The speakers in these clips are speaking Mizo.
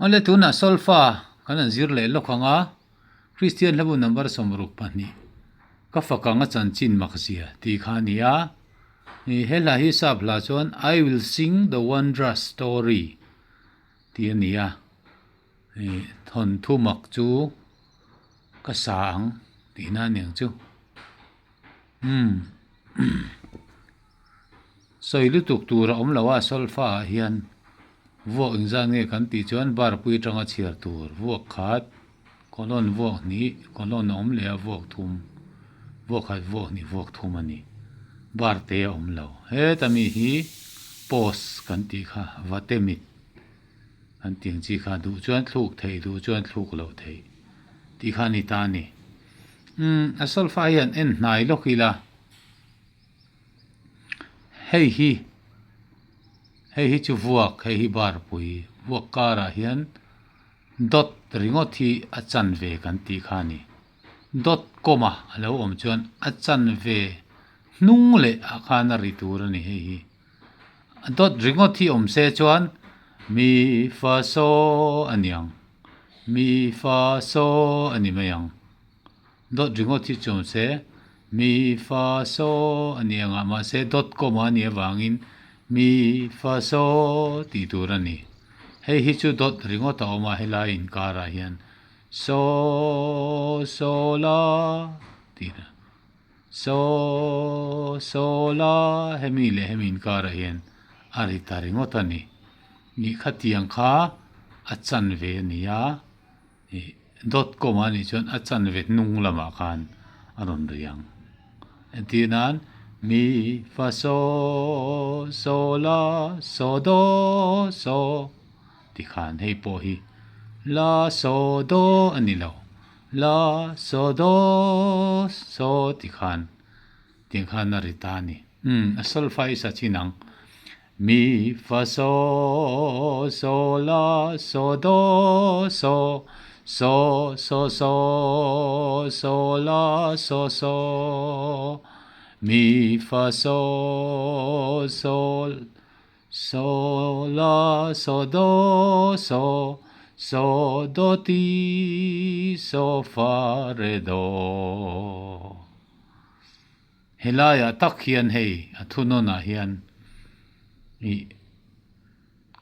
Awle tunah solfa kan han zir leh lawk ang a, Kristian hlabu number 62 ka fak ang a chanchin mak zia tih kha a ni a. He hla hi sap hla chuan I will sing the wondrous story tih a ni a. Thawnthu mak chu ka sa ang tihna a ni ang chu. Umm sawi lutuk tur a awm lo a solfa ah hian vuak engzat nge kan tih chuan bar pui atanga chhiar tur vuak khat colon vuak hnih colon a awm leh a vuak thum vuak khat vuak hnih vuak thum a ni bar te a awm lo heta mi hi post kan tih kha vatemit an tih ang chi kha duh chuan thluk theih duh chuan thluk loh theih tih kha a ni ta a ni. Umm a solfa hian en hnai lawk ila hei hi hei hi chu vuak hei hi bar pui vuak karah hian dot ringawt hi a chanve kan tih kha a ni dot kawma a lo awm chuan a chanve hnung leh ah khan a ri tur a ni hei hi. A dawt ringawt hi awm se chuan mi fa saw a ni ang, mi fa saw a ni mai ang. Dawt ringawt hi chu awm se mi fa saw a ni ang a, mahse dawt kawm a nih avangin mi fa saw tih tur a ni. Hei hi chu dawt ringawt a awm a helai inkarah hian saw saw la tih na. Saw saw la hemi leh hemi inkarah hian a ri ta ringawt a ni. Nih khatiang kha a chanve a ni a, ih dot com a nih chuan a chanve hnung lamah khan a rawn ri ang. Entir nan mi fa saw saw la saw daw saw tikhan hei pawh hi la saw daw a ni lo. La saw daw saw ti khan tiang khan a ri ta a ni. Umm a solfa i sa chin ang. Mi fa saw saw la saw daw saw saw saw saw saw la saw saw mi fa saw saw Saw la saw do saw saw do ti saw fa re do. Helaiah tak hian hei a thunawnah hian ih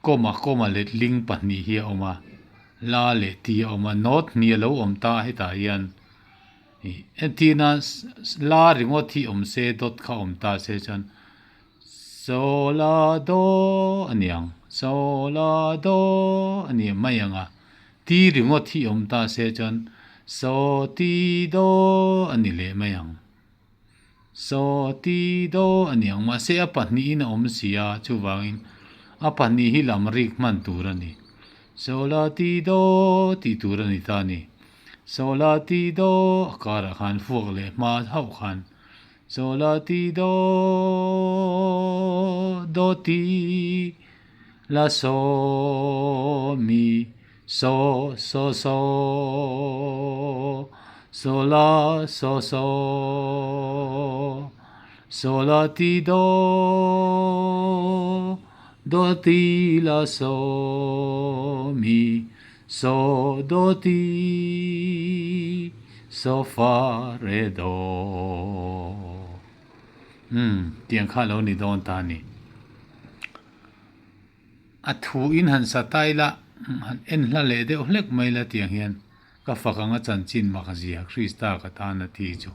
kawma kawma letling pahnih hi a awm a, la leh ti a awm a, note hnih a lo awm ta a hetah hian ih entirna la ringawt hi awm se dawt kha awm ta se chuan Saw la do a ni ang, saw la do a ni mai ang a, ti ringawt hi awm ta se chuan saw ti do a ni leh mai ang. Saw ti do a ni ang, mahse a pahnihin a awm si a, chuvangin a pahnih hi lam rik hman tur a ni. Saw la ti do tih tur a ni ta a ni. Saw la ti do a karah khan fuak leh hma hauh khan Chaw ti do do ti la saw mi saw saw saw saw la saw saw saw la ti do do ti la saw mi saw do ti saw fa re do. Umm tiang kha lo ni dawn ta a ni. A thu in han sa ta ila han en hla leh deuh hlek mai la tiang hian ka fak anga chanchin mak zia Krista ka tan a ti chu.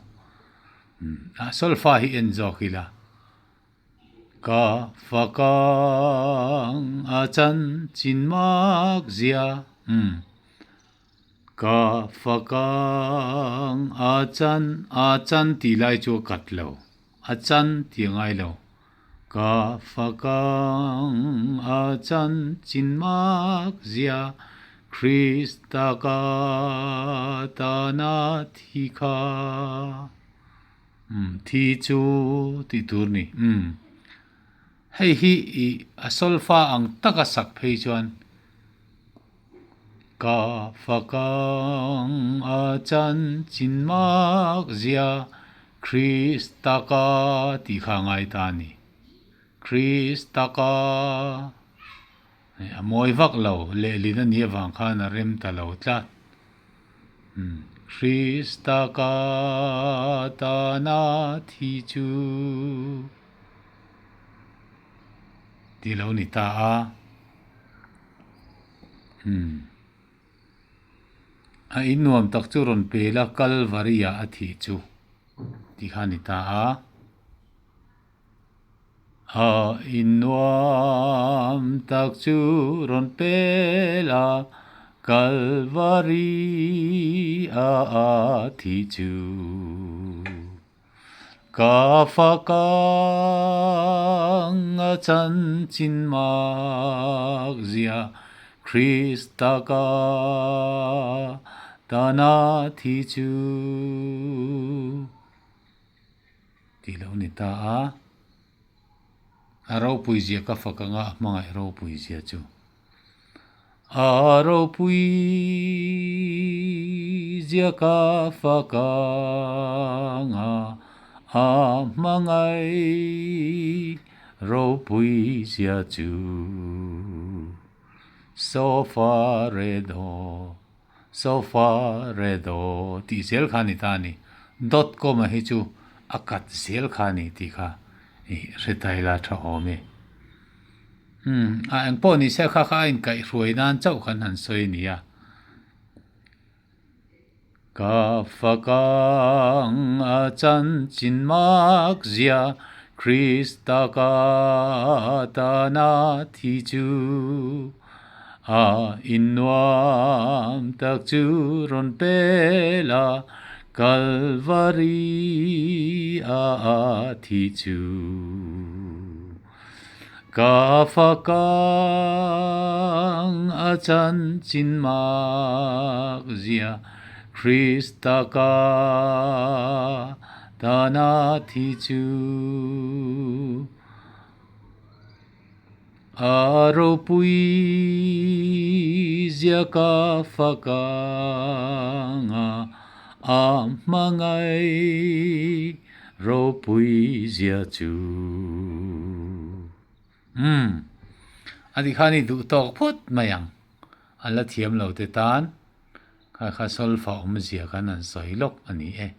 Umm a solfa hi en zawk ila. Ka fakang a chanchin mak zia umm Ka fakang a chan a chan tih lai chu a kat lo a chan tih a ngai lo Ka fakang a chanchin mak zia Krista ka tana thi kha. Umm thi chu tih tur ni. Umm hei hi ih a solfa ang taka sak phei chuan ka fakang a chanchin mak zia Krista ka tih kha a ngai ta a ni. Krista ka. A mawi vak lo, lehlin a nih avang khan a rem ta lo tlat. Krista ka tana thi chu tih lo ni ta a. A in nuam tak chu rawn pel a, Kalvari-ah a thih chu tih kha a ni ta a. A in nuam tak chu rawn pel a, Kalvari a a thi chu. Ka fak ang a chanchin mak zia Krista ka tana thi chu. Tih lo ni ta a, a ropui zia ka fak anga a hmangaih ropui zia chu. A ropui zia ka fak anga a hmangaih ropui zia chu. Sofa re do. Sofa re do tih zel kha a ni ta a ni. Dot com a hi chu a cut zel kha a ni tih kha i hre ta ila tha awm e. Umm a eng pawh ni se kha kha a inkaihhruai nan chauh khan han sawi a ni a. Ka fakang a chanchin mak zia Krista ka tana thi chu. A innuam tak chu rawn pel a, Kalvari a a thi chu. Ka fakang a chanchin mak zia Krista ka tana thi chu. A ropui zia ka fakanga a hmangaih ropui zia chu. Umm, a ti khan i duh tawk phawt mai ang. A la thiam lo te tan kha kha solfa awmzia khan an sawi lawk a ni e.